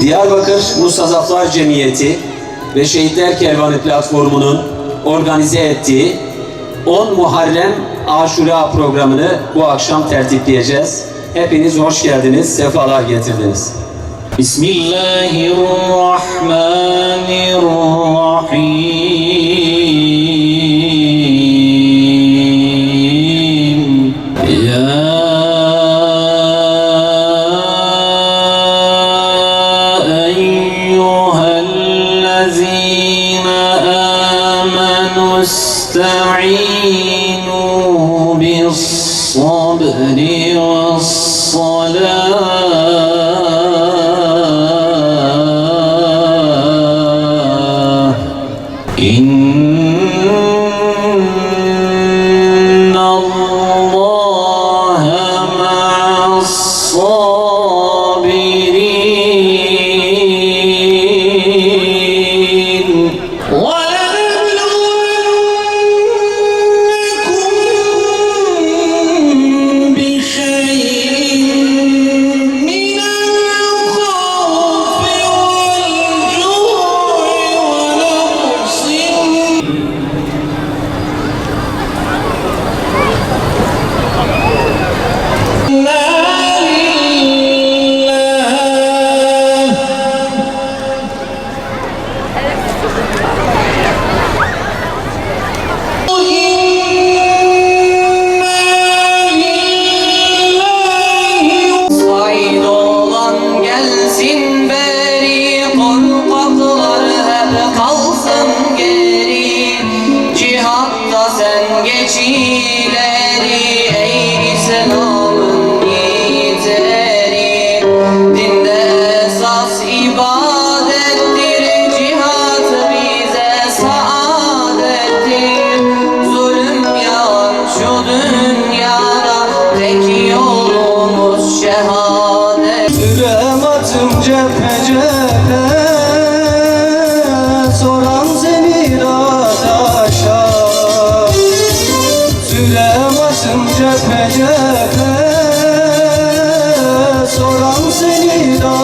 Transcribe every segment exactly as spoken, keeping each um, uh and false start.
Diyarbakır Mustazaflar Cemiyeti ve Şehitler Kervanı Platformu'nun organize ettiği on Muharrem Aşura programını bu akşam tertipleyeceğiz. Hepiniz hoş geldiniz, sefalar getirdiniz. بسم الله الرحمن الرحيم. يا أيها الذين آمنوا استعينوا بالصبر والصلاة. إن الله مع الصابرين. ولنبلونكم بشيء من الخوف والجوع ونقص Said olan gelsin beri, korkaklar hep kalsın geri. Cihatta sen geç ileri, ey İslam'ın yiğitleri. Dinde esas ibadettir, cihat bize saadettir. Zulüm yağar şu dünyada, tek yolumuz şehadet. Sürem atım cephe cephe, soran seni dağ taşa. Sürem atım cephe cephe, soran seni dağ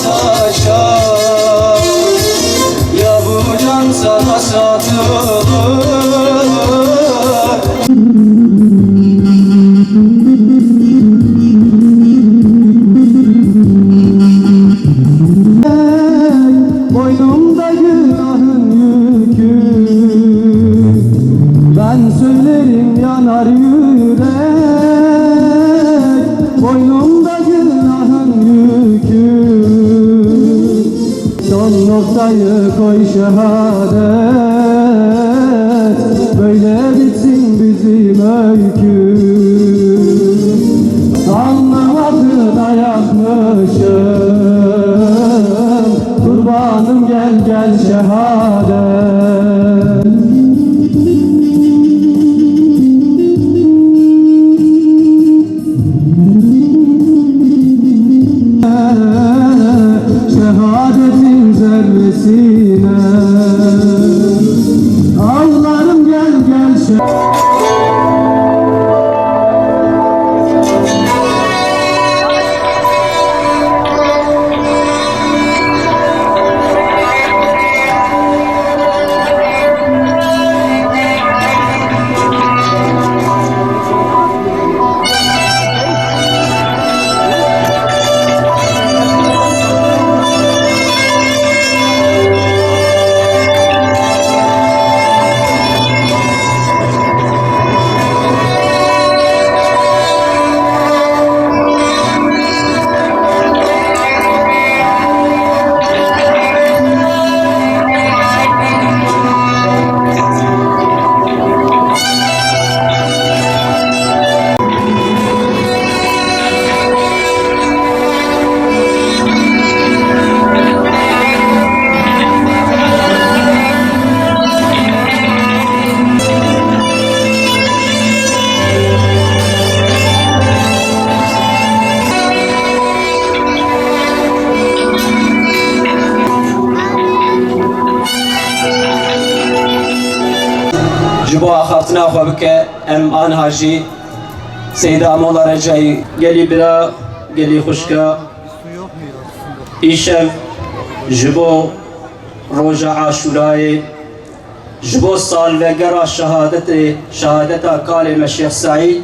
taşa. Ya bu can sana satılır. Boynumda günahın yükü, ben söylerim yanar yürek. Boynumda günahın yükü, son noktayı koy şehadet, böyle bitsin bizim öykü. Alnım akı dayatmışım, kurbanım gel gel şehadet. Şehadetin zerresine ağlarım, gel gel şe- Ji bo axaftina xwe bike, em anha jî Seyda Mola Recayî. Gelî bira, gelî xwişka, îşev Ji bo roja Aşûrayê, ji bo salvegera şehadetê, şehadeta kalê me Şêx Seîd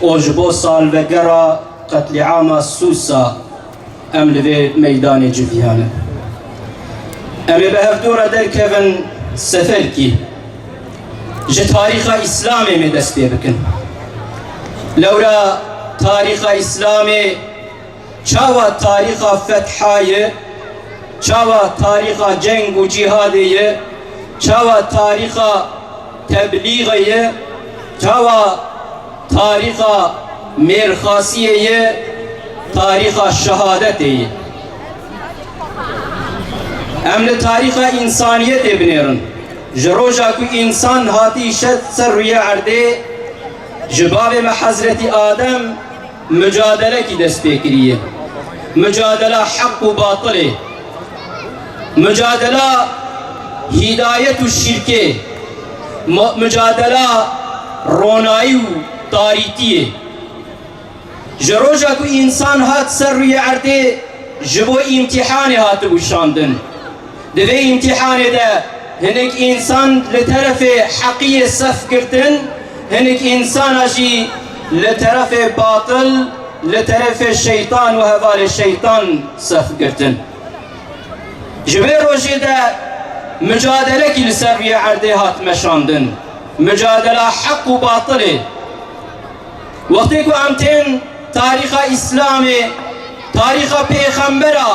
û ji bo salvegera qetlîama Sûsa em li vê meydanê civiyane. Em ê bi hevdû re derkevin seferkî ji tarîxa Îslamê me dest pê bikin. Lewra tarîxa Îslamê çawa tarîxa fetha ye, çawa tarîxa ceng û cîhadê ye, çawa tarîxa teblîxê ye, çawa tarîxa mêrxasiyê ye, tarîxa şehadetê ye. Em li tarîxa însaniyetê binêrin. Ji roja ku însan hatî şe-, ser rûyê erdê, ji bavê me Hezretî Adem, mucadelekî dest pê kiriye. Mucadela heq û batilê. Mucadela hîdayet û şîrkê. Mu-, mucadela ronayî û tarîtiyê. Ji roja ku însan hat ser rûyê erdê, ji bo îmtîhanê hatibû şandin. Di vê îmtîhanê de hinek însan li terefê heqiyê sef girtin, hinek însana jî li terefê batil, li terefê şeytan û hevalê şeytan sef girtin. Ji vê rojê de mucadelekî li ser rûyê erdê hat meşandin. Mucadela heq û batilê. Wextê ku em tên tarîxa Îslamê, tarîxa pêxembera,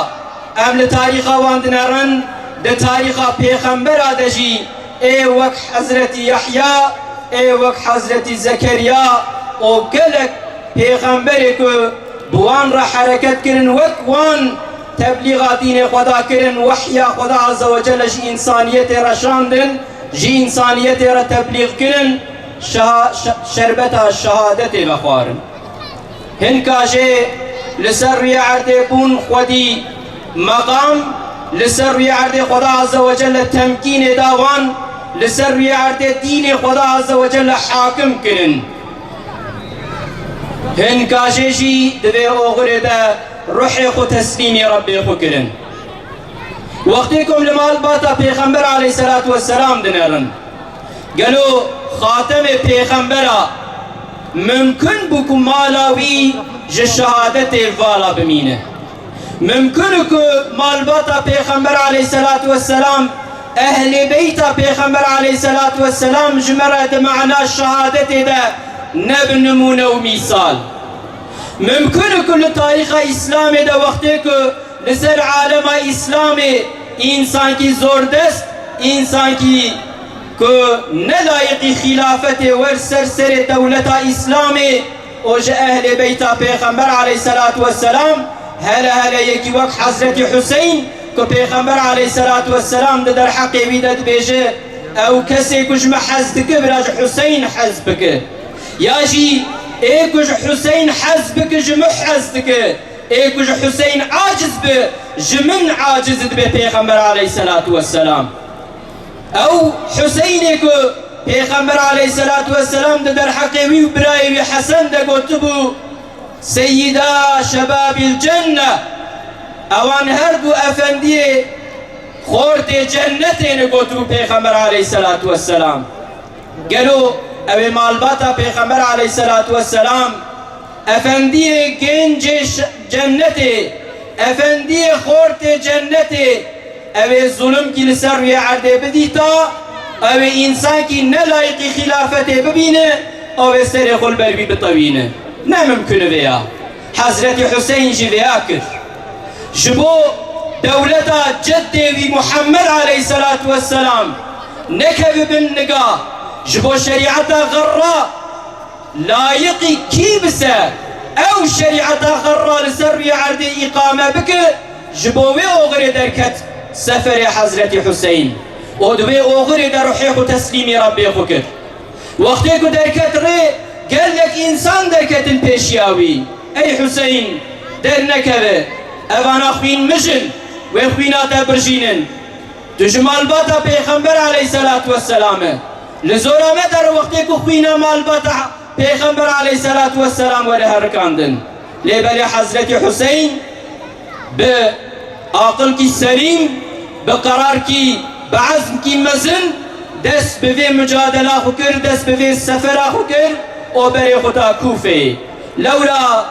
em li tarîxa wan dinerin, di tarîxa pêxembera de jî ê wek Hezretî Yehya, ê wek Hezretî Zekeriya û gelek pêxemberê ku bi wan re hereket kirin, wek wan teblîxa dînê Xweda kirin, wehya Xweda Azze ve Celle ji însaniyetê re şandin, ji însaniyetê re teblîx kirin, şeha-, şe-, şerbeta şehadetê vexwarin. Hinka jê li ser rûyê erdê bûn xwedî meqam, li ser rûyê erdê Xweda Azze ve Celle temkînê da wan, li ser rûyê erdê dînê Xweda Azze ve Celle hakim kirin. Hinka jê jî di vê oxirê de ruhê xwe teslîmî Rebbê xwe kirin. Wextê ku em li malbata Pêxember aleyhisselatu vesselam dinerin, gelo xatemê Pêxembera mimkun bû ku mala wî ji şehadetê vala bimîne? Mimkun e ku malbata Pêxember aleyhisselatu vesselam, ehlê beyta Pêxember aleyhisselatu vesselam ji me re di mana şehadetê de ne bi nimûne û mîsal? Mimkun e ku li tarîxa Îslamê de wextê ku li ser alema Îslamê însankî zordest, însankî ku ne layiqî xîlafetê wer ser serê dewleta Îslamê û ji ehlê beyta Pêxember aleyhisselatu vesselam, hele hele yekî wek Hezretî Huseyn ku Pêxember aleyhisselatu vesselam di derheqê wî de dibêje, ew kesê ku ji me hez dike, bira ji Huseyn hez bike. Ya jî ê ku ji Huseyn hez bike, ji min hez dike. Ê ku ji Huseyn aciz bi, ji min aciz dibe Pêxember aleyhisselatu vesselam. Ew Huseynê ku Pêxember aleyhisselatu vesselam di derheqê wî û birayê wî Hesen de gotibû, "Seyyida şebabil cenne", ewan her du efendiyê xortê cennetê ne, gotibû Pêxember aleyhisselatu vesselam. Gelo ew ê malbata Pêxember aleyhisselatu vesselam, efendiyê gencê ş-, cennetê, efendiyê xortê cennetê, ew ê zulimkî li ser rûyê erdê bidîta, ew ê însankî ne layiqî xîlafetê bibîne, ew ê serê xwe li ber wî bitewîne? Ne mimkun e vêya. Hezretî Huseyn jî vêya kir. Ji bo dewleta ceddê wî Muhammed aleyhisselatu vesselam nekeve bin niga, ji bo şerîeta xerra layiqî kî bise, ew şerîeta xerra li ser rûyê erdê îqame bike, ji bo wê oxirê derket seferê Hezretî Huseyn. Û di wê oxirê de ruhê xwe teslîmî Rebbê xwe kir. Wextê ku derket rê, gelek însan derketin pêşiya wî. Ey Huseyn, dernekeve, evana xwîn mijin, wê xwîna te birjînin. Tu ji malbata Pêxember aleyhisselatu vesselam e. Li zora me dere wextê ku xwîna malbata Pêxember aleyhisselatu vesselam were herikandin. Lê belê Hezretî Huseyn bi Aqilkî serîn, bi qerarkî, bi ezmkî mezin dest bi vê micadela xwe kir, dest bi vê sefera xwe kir û berê xwe da Kûfeyê. Lewra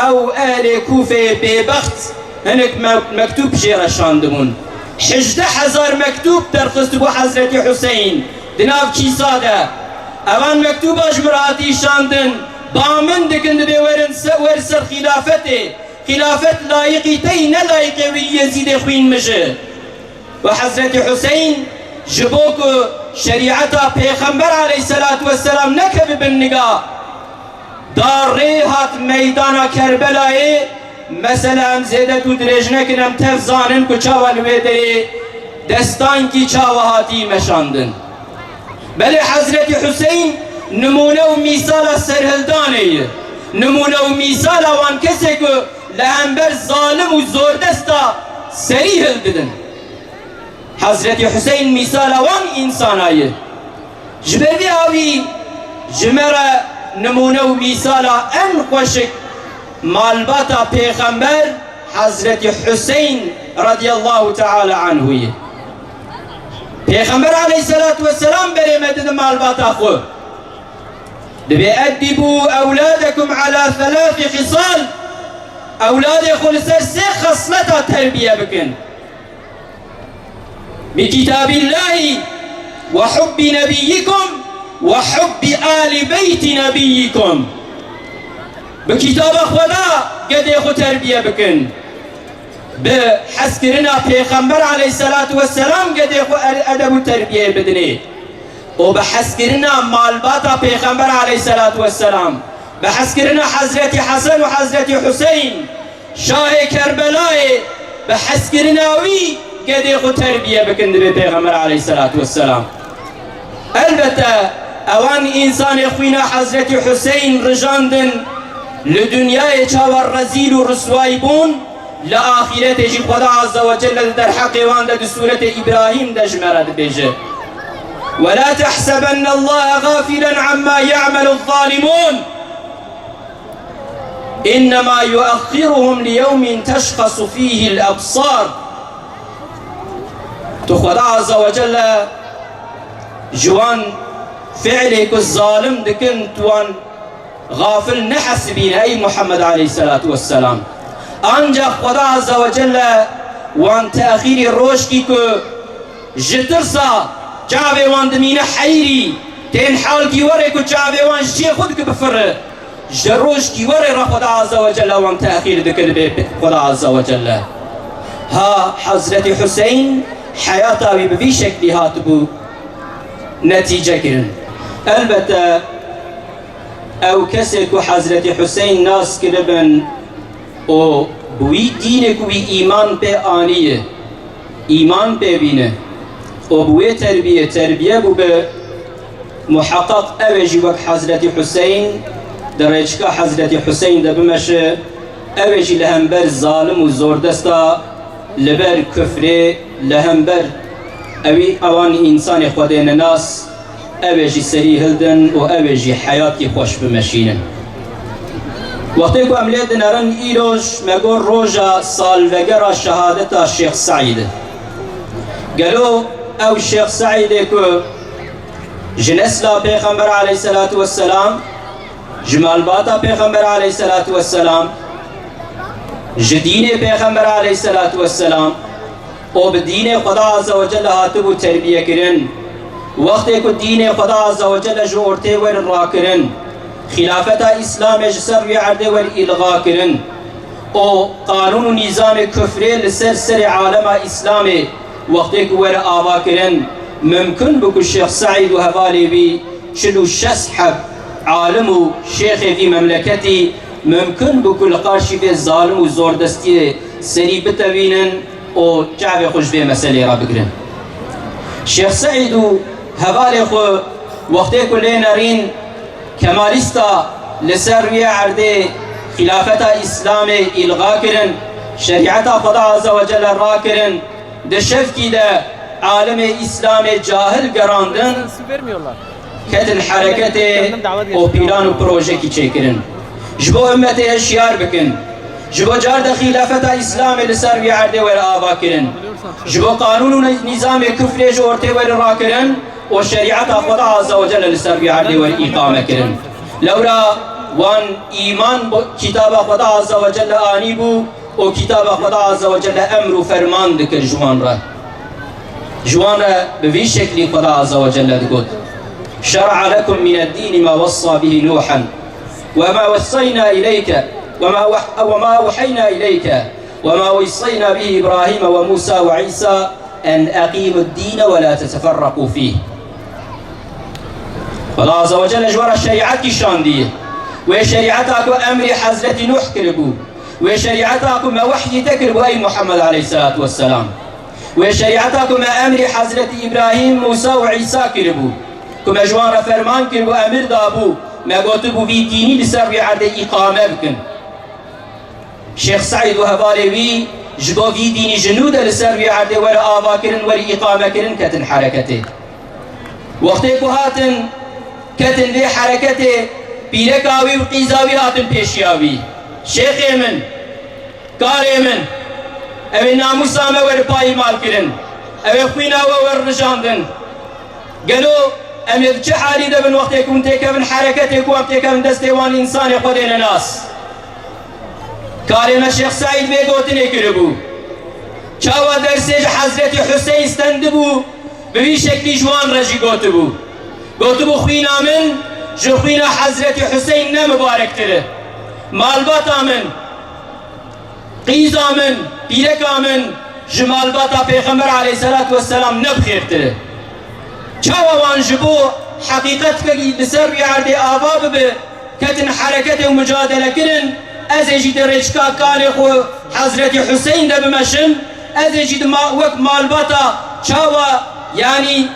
ew ehlê Kûfeyê bêbext hinek me-, mektûb jê re şandibûn. Hejdeh hezar mektûb derxistibû Hezretî Huseyn di nav kîsa de. Evan mektûba ji min re hatî şandin, ba min dikin dibê werin se-, wer ser xîlafetê. Xîlafet layiqî te yî, ne layiqê wî Yezîdê xwîn mij e. Û Hezretî Huseyn ji bo ku şerîeta Pêxember aleyhisselatu vesselam nekeve bin niga, da rê hat meydana Kerbelayê. Mesela em zêde tu dirêj nekin, em tev zanin ku çawa li wê derê destankî çawa hatî meşandin. Belê Hezretî Huseyn nimûne û mîsala serhildanê ye. Nimûne û mîsala wan kesê ku li hember zalim û zordesta serî hildidin. Hezretî Huseyn mîsala wan însana ye. Ji ber vê awî ji me re nimûne û mîsala en xweşik malbata Pêxember Hezretî Huseyn radiyallahu teala anhu ye. Pêxember aleyhisselatu vesselam berê me dide malbata xwe. Dibê eddibû ewladekum ala thelâthi xisal. Ewladê xwe li ser sê xesleta terbiye bikin. Bi kitabîllahî we hubbî nebiyyikum we hubbî alî beytî nebiyyikum. Bi kitaba Xweda gedê xwe terbiye bikin. Bi hezkirina Pêxember aleyhisselatu vesselam gedê xwe er-, edeb û terbiyeyê bidinê. Û bi hezkirina malbata Pêxember aleyhisselatu vesselam, bi hezkirina Hezretî Hesen û Hezretî Huseyn, şahê Kerbelayê, bi hezkirina wî gedê xwe terbiye bikin, dibê Pêxember aleyhisselatu vesselam. Elbette, ewan însanê xwîna Hezretî Huseyn rijandin, li dinyayê çawa rezîl û riswayî bûn, li axîretê jî Xweda Azze ve Celle di derheqê wan de di Sûretê Îbrahîm de ji me re dibêje: "Ve la tehsebennellahe gafilen amma ya'meluz zalimûn." "Innema yuaxxiruhum li yewmin teşxasu fîhil ebsar." Tu Xweda Azze ve Celle ji wan fiilê ku zalim dikin, tu wan gafil nehesibîne, ey Muhammed aleyhisselatu vesselam. Ancak Xweda Azze ve Celle wan texîrî rojkî ku ji tirsa çavê wan dimîne heyrî, tên halkî werê ku çavê wan ji cihê xwe dike bifire, ji rojkî werê re Xweda Azze ve Celle wan texîr dike, dibê Xweda Azze ve Celle. Ha Hezretî Huseyn heyata wî bi vî şeklî hatibû netîce kirin. Elbette ew kesê ku Hezretî Huseyn nas kiribin, û bi wî dînê ku wî îman pê aniye, îman pê bîne û bi wê terbiyê terbiye bûbe, muheqeq ew ê jî wek Hezretî Huseyn di rêçika Hezretî Huseyn de bimeşe, ew ê jî li hember zalim û zordesta, li ber kufrê, li hember ewî ewan însanê Xwedê nenas, ew ê jî serî hildin û ew ê jî heyatî xweş bimeşînin. Wextê ku em lê dinerin, îroj me got roja salvegera şehadeta Şêx Seîd e. Gelo ew Şêx Seîd e ku ji nesla Pêxember aleyhisselatu vesselam, ji malbata Pêxember aleyhisselatu vesselam, ji dînê Pêxember aleyhisselatu vesselam, û bi dînê Xweda Azze ve Celle hatibû terbiye kirin. Wextê ku dînê Xweda Azze ve Celle ji ortê were rakirin, xîlafeta Îslamê ji ser rûyê erdê were îlga kirin û qanûn û nîzamê kufrê li ser serê alema Îslamê wextê ku were ava kirin, mimkun bû ku Şêx Seîd û hevalê wî çil û şeş heb alim û şêxê vî memleketî mimkun bû ku li qarşî vê zalim û zordestiyê serî bitewînin û çavê xwe ji vê meselê re bigirin. Şêx Seîd û hevalê xwe wextê ku lê nerîn, kemalîsta li ser rûyê erdê xîlafeta Îslamê îlga kirin, şerîeta Xweda Azze ve Celle rakirin, di şevkî de alimê Îslamê cahil gerandin, ketin hereketê û pîlan û projekî çêkirin. Ji bo ummetê hişyar bikin. Ji bo car de xîlafeta Îslamê li ser vî erdê were avakirin. Ji bo qanûn û nîzamê kufrê ji ortê were rakirin û şerîeta Xweda Azze ve Celle li ser vî erdê were îqame kirin. Lewra wan îman bo kitaba Xweda Azze ve Celle anîbû û kitaba Xweda Azze ve Celle emr û ferman dikir ji wan re. Ji wan re bi vî şeklî Xweda Azze ve Celle digot: "Şer'a lekum mined dîni ma wessa bihi Nuhan, ve ma wessayna ileyke, ve ma weh-, ve ma weheyna ileyke, ve ma wessayna bihi İbrahim ve Musa ve İsa en eqimu dîne ve la teteferraku fîh." Xweda Azze ve Celle ji we re şerîet kîşandiye. Wê şerîeta ku emrî Hezretî Nuh kiribû. Wê şerîeta ku me wehyî te kiribû ey Muhammed aleyhisselatu vesselam. Wê şerîeta ku me emrî Hezretî Îbrahîm, Mûsa û Îsa kiribû. Ku me ji wan re ferman kiribû, emir dabû, me gotibû vî dînî li ser vî erdê îqame bikin. Şêx Seîd û hevalê wî ji bo vî dînî ji nû de li ser vî erdê were avakirin, werî îqamekirin ketin hereketê. Wextê ku hatin, ketin vê hereketê, pîreka wî û qîza wî hatin pêşiya wî. Şêxê min, karê min, ew ê namûsa me were payîmal kirin, ew ê xwîna we were rijandin. Gelo em ê di çi halî de bin wextê ku hûn têkevin hereketê ku em têkevin destê wan însanê xwe dêne nas? Karê me Şêx Seîd vê gotinê kiribû. Çawa dersê ji Hezretî Huseyn stendibû, bi vî şeklî ji wan re jî gotibû. Gotibû, "Xwîna min ji xwîna Hezretî Huseyn ne mibarektir e. Malbata min, qîza min, pîreka min ji malbata Pêxember aleyhisselatu vesselam ne bi xêrtir e." Çawa wan ji bo heqîqetkekî li ser vî erdê ava bibe, ketin hereketê û mucadele kirin, ez ê jî di rêçika kanê xwe Hezretî Huseyn de bimeşim, ez ê jî di ma-, wek malbata çawa, yanî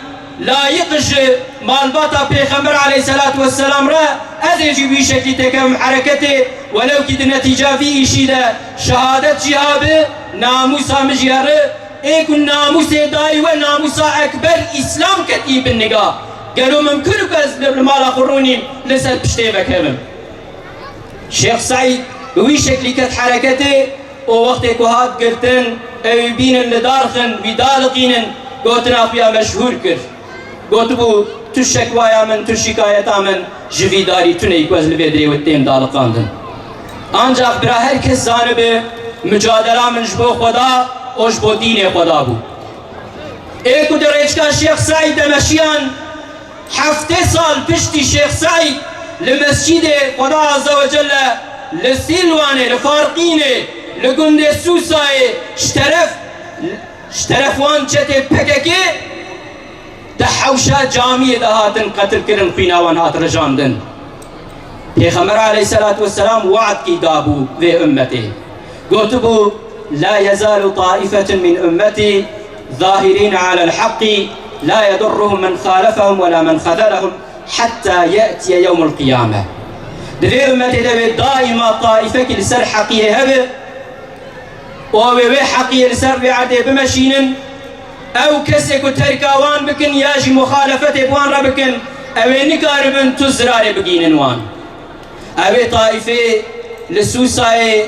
layiq ji malbata Pêxember aleyhisselatu vesselam re, ez ê jî wî şeklî têkevim hereketê, welewkî di netîca vî îşî de şehadet jî habe, namûsa min jî here, ê ku namûsê dayî we namûsa ekber Îslam ketî bin niga. Gelo mimkun ku ez li, li mala xwe rûnîm li ser piştê vekevim? Şêx Seîd bi wî şeklî ket hereketê û wextê ku hat girtin, ew ê bînin li dar xin, wî daliqînin, gotina xwe ya meşhûr kir. Gotibû, "Tu şekwaya min, tu şikayeta min ji vî darî tune yî ku ez li vê dirê wê tên daliqandin." Ancax bira her kes zanibe, mucadela min ji bo Xweda û ji bo dînê Xweda bû. Ê ku di rêçika Şêx Seîd de meşiyan, heftê sal piştî Şêx Seîd li mescîdê Xweda Azze ve Celle li Sîlwanê, li Farqînê, li gundê Sûsayê, ji teref, ji teref wan çetê P K K, di hewşa camiyê de hatin qetilkirin, xwîna wan hat rijandin. Pêxember aleyhisselatu vesselam we'd kî dabû vê ummetê. Gotibû, "La yezalu taifetun min ummeti zahirîn alel haqqi, la yedurruhum men xalefehum ve la men xezalehum hatta ye'tiye yewmul qiyame." Di vê ummetê de wê daîma taifekî li ser heqiyê hebe, û ew ê wê heqiyê li ser vê erdê bimeşînin, ew kesê ku terka wan bikin ya jî muxalefetê bi wan re bikin, ew ê nikaribin tu zirarê bigînin wan. Ew ê taîfê li Sûsayê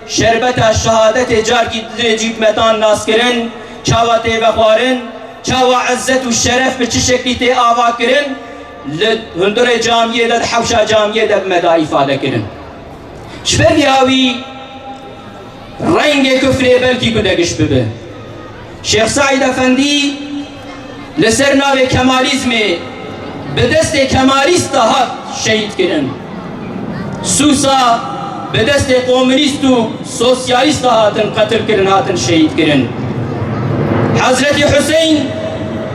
şerbeta şehadetê carkî dinê cî bi metan nas kirin, çawa tê vexwarin, çawa izzet û şeref bi çi şeklî tê ava kirin, li hundirê camiyê de, di hewşa camiyê de bi me da îfade kirin. Ji ber vî awî rengê kufrê belkî ku de giş bibe. Şêx Seîd Efendî li ser navê Kemalîzmê bi destê Kemalîsta hat şehîd kirin. Sûsa bi destê komunîst û sosyalîsta hatin qetil kirin, hatin şehîd kirin. Hezretî Huseyn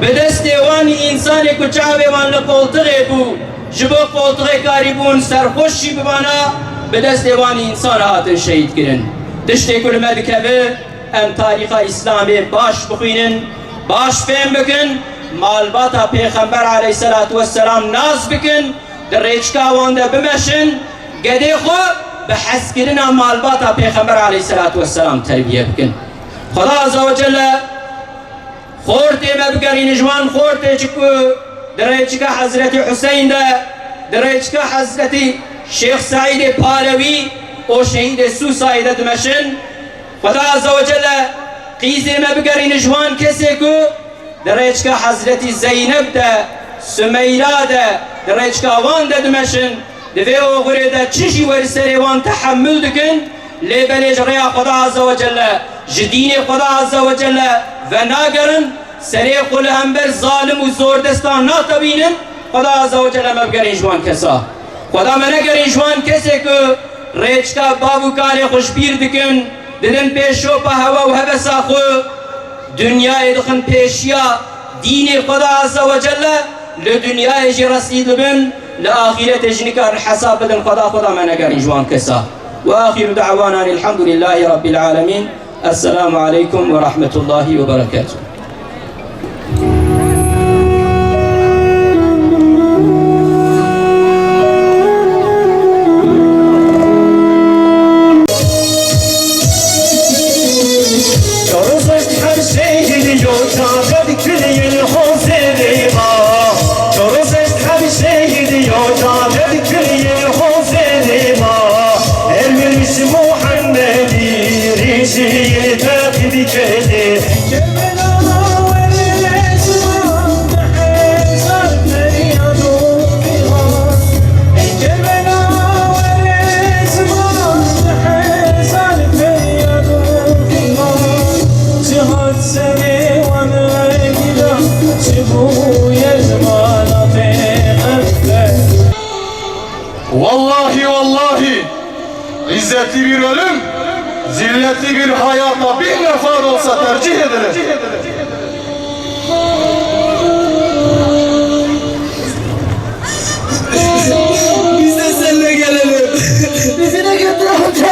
bi destê wan însanê ku çavê wan li qoltixê bû, ji bo qoltixê karîbûn serxweş jî bibana, bi destê wan însan hatin şehîd kirin. Tiştê ku li me dikeve, em tarîxa Îslamê baş bixwînin, baş fêm bikin, malbata Pêxember aleyhisselatu vesselam nas bikin, di rêçika wan de bimeşin, gedê xwe bi hezkirina malbata Pêxember aleyhisselatu vesselam terbiye bikin. Xweda Azze ve Celle xortê me bigerîne ji wan xortê çi ku di rêçika Hezretî Huseyn de, di rêçika Hezretî Şêx Seîdê Palewî, O şehîdê Sûsayê de dimeşin. Xweda Azze ve Celle qîzê me bigerîne ji wan kesê ku di rêçka Hezretî Zeyneb de, Sümeyra de, di rêçka wan de dimeşin. Di vê oxirê de çi jî wer serê wan tehemmül dikin, lê belê ji rêya Xweda Azze ve Celle, ji dînê Xweda Azze ve Celle venagerin, serê xwe li hember zalim û zordestan natewînin. Xweda Azze ve Celle me bigerîn ji wan kesa. Xweda me negerîn ji wan kesê ku rêçka bav û kalê xwe ji bîr dikin, didin pê şopa hewa û hevesa xwe, dinyayê dixin pêşiya dînê Xweda Azze ve Celle, li dinyayê jî resî dibin, li axîretê jî nikarin hesab bidin. Xweda, Xweda me negerîn ji wan kesa. Ve axiru da'wana elhamdulillahî rabbil alemîn. Esselamu aleykum ve rahmetullahi ve berekatuhu. Çoroz eşt her şehîd yo çaxed kirîn hozêrê ma. Çoroz eşt her şehîd yo çaxed kirîn hozêrê ma. Emir ji Muhammedî rîşî teqîd kerdî. Vallahi, vallahi, izzetli bir ölüm, zilletli bir hayata bin defa da olsa tercih edilir. Biz de seninle gelelim. Bizi de götür amca.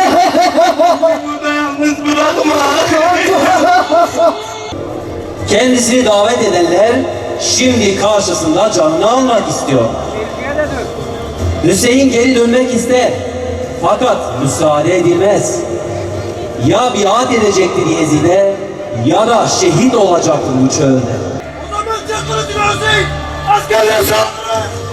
Burada yalnız bırakma. Kendisini davet edenler şimdi karşısında canını almak istiyor. Hüseyin geri dönmek ister. Fakat müsaade edilmez. Ya biat edecektir Yezid'e ya da şehit olacaktır bu çölde. O zaman çek kılıcını Hüseyin! Askerler saldırın!